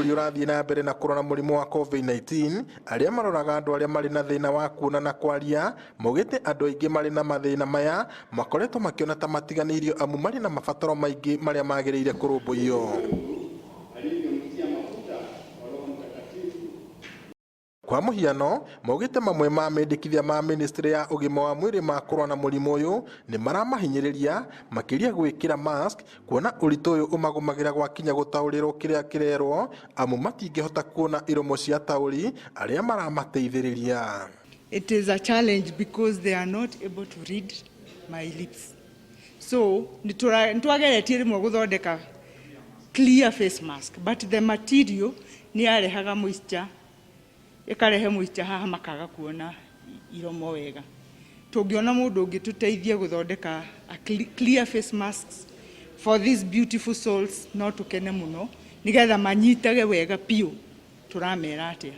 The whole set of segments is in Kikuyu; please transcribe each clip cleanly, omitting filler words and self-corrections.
bũrũri ũrathiĩ na mbere na kũrora mũrimũ wa COVID-19, arĩa maroraga andũ arĩa marĩ na thĩna wa kuona na kwaria maugĩte andũ aingĩ marĩ na mathĩna maya makoretwo makĩona ta matiganĩirio amu marĩ na mabataro maingĩ marĩa magĩrĩire kũrũmbũiyo. Kwa mũhiano, maugĩte mamwe ma mendekithia ma ministry ya ũgima wa mwĩrĩ ma kũrũa na mũrimũ ũyũ nĩ maramahinyĩrĩria makĩria gwĩkĩra mask, kuona ũritũ ũyũ ũmagũmagĩra gwakinya gũtaũrĩrwo kĩrĩa kĩrerwo amu matingĩhota kuona iromo cia taũri arĩa maramateithĩrĩria. It is a challenge because they are not able to read my lips. So, nĩtwageretie rĩmwe gũthondeka clear face mask, but the material nĩ yarehaga moisture, ĩkarehe moisture haha makaga kuona iromo wega. Tũngĩona mũndũ ũngĩtũteithia gũthondeka a clear face masks for these beautiful souls, no tũkene mũno nĩgetha manyitage wega biũ tũramera atĩa.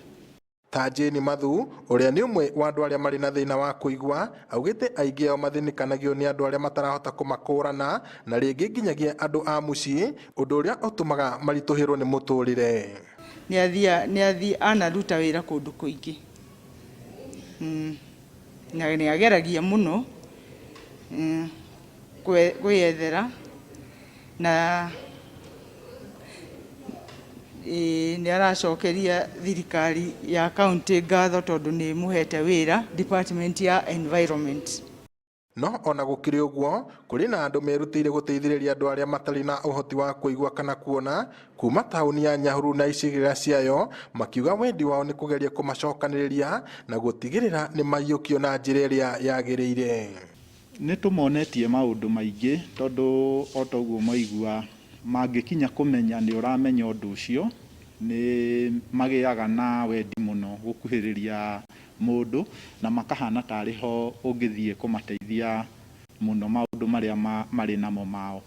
Ta Jane Mathu ũrĩa nĩ ũmwe wa andũ arĩa marĩ na thĩna wa kũigua, augĩte aingĩ ao mathĩnĩkanagio nĩ andũ arĩa matarahota kũmakũrana na rĩngĩ nginyagia andũ a mũciĩ, ũndũ ũrĩa ũtũmaga maritũhĩrwo nĩ mũtũrĩre. Nĩ athiĩ anaruta wĩra kũndũ kũingĩ, na nĩ ageragia mũno kwĩyethera na nĩ aracokeria thirikari ya county ngatho tondũ nĩ ĩmũhete wĩra department ya environment. No ona gũkĩrĩ ũguo, kũrĩ na andũ merutĩire gũteithĩrĩria andũ arĩa matarĩ na ũhoti wa kũigua kana kuona kuma taũni ya Nyahururu na icigĩrĩra ciayo, makiuga wendi wao nĩ kũgeria kũmacokanĩrĩria na gũtigĩrĩra nĩ maiyũkio na njĩra ĩrĩa yagĩrĩire. Nĩ tũmonetie maũndũ maingĩ tondũ o ta ũguo maigua mangĩkinya kũmenya nĩ ũramenya ũndũ ũcio, nĩ magĩaga na wendi mũno gũkuhĩrĩria mũndũ na makahana tarĩ ho ũngĩthiĩ kũmateithia mũno maũndũ marĩa marĩ namo mao.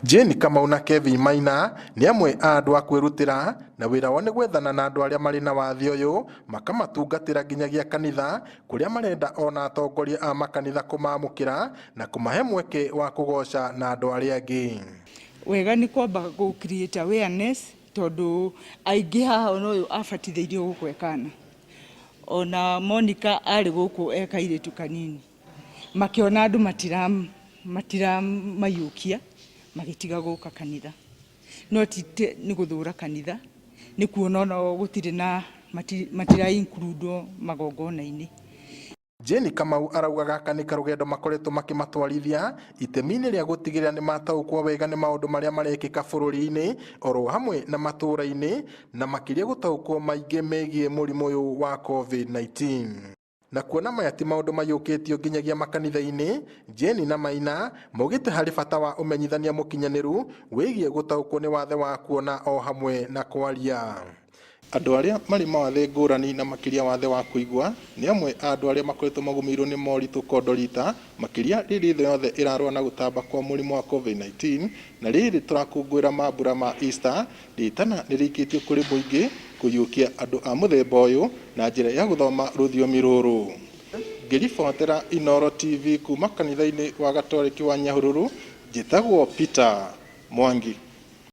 Jane Kamau na Kevin Maina nĩ amwe a andũ a kwĩrutĩra na wĩra wao nĩ gwethana na andũ arĩa marĩ na wathe ũyũ makamatungatĩra nginyagia kanitha kũrĩa marenda ona atongoria a makanitha kũmamũkĩra na kũmahe mweke wa kũgoca na andũ arĩa angĩ. Wega nĩ kwamba gũ create awareness tondũ aingĩ haha ona ũyũ abatithĩirio gũkũ ekana, ona Monica arĩ gũkũ e kairĩtu kanini, makĩona andũ matiramaiyũkia magĩtiga gũka kanitha. No ti nĩ gũthũra kanitha, nĩ kuona ona gũtirĩ na matira include magongona-inĩ. Jane Kamau arauga gaka nĩ karũgendo makoretwo makĩmatwarithia itemi-inĩ rĩa gũtigĩrĩra nĩ mataũkwo wega nĩ maũndũ marĩa marekĩka bũrũri-inĩ oro hamwe na matũũra-inĩ na makĩria gũtaũkwo maingĩ megiĩ mũrimũ ũyũ wa COVID-19. Na kuona maya ti maũndũ mayũkĩtio nginyagia makanitha-inĩ, Jane na Maina maugĩte harĩ bata wa ũmenyithania mũkinyanĩru wĩgiĩ gũtaũkwo nĩ wathe wa kuona o hamwe na kwaria. Andũ arĩa marĩ mawathe ngũrani na makĩria wathe wa kũigua nĩ amwe a andũ arĩa makoretwo magũmĩirwo nĩ moritũ kondorita makĩria rĩrĩ thĩ yothe ĩrarũa na gũtamba kwa mũrimũ wa COVID-19, na rĩrĩ tũrakũngũĩra mambura ma Easter, rĩtana nĩ rĩikĩtio kũrĩ mũingĩ kũiyũkia andũ a mũthemba ũyũ na njĩra ya gũthoma rũthiomi rũrũ. Ngĩribotera Inooro TV kuma kanitha-inĩ wa Gatoreki wa Nyahururu, njĩtagwo Peter Mwangi.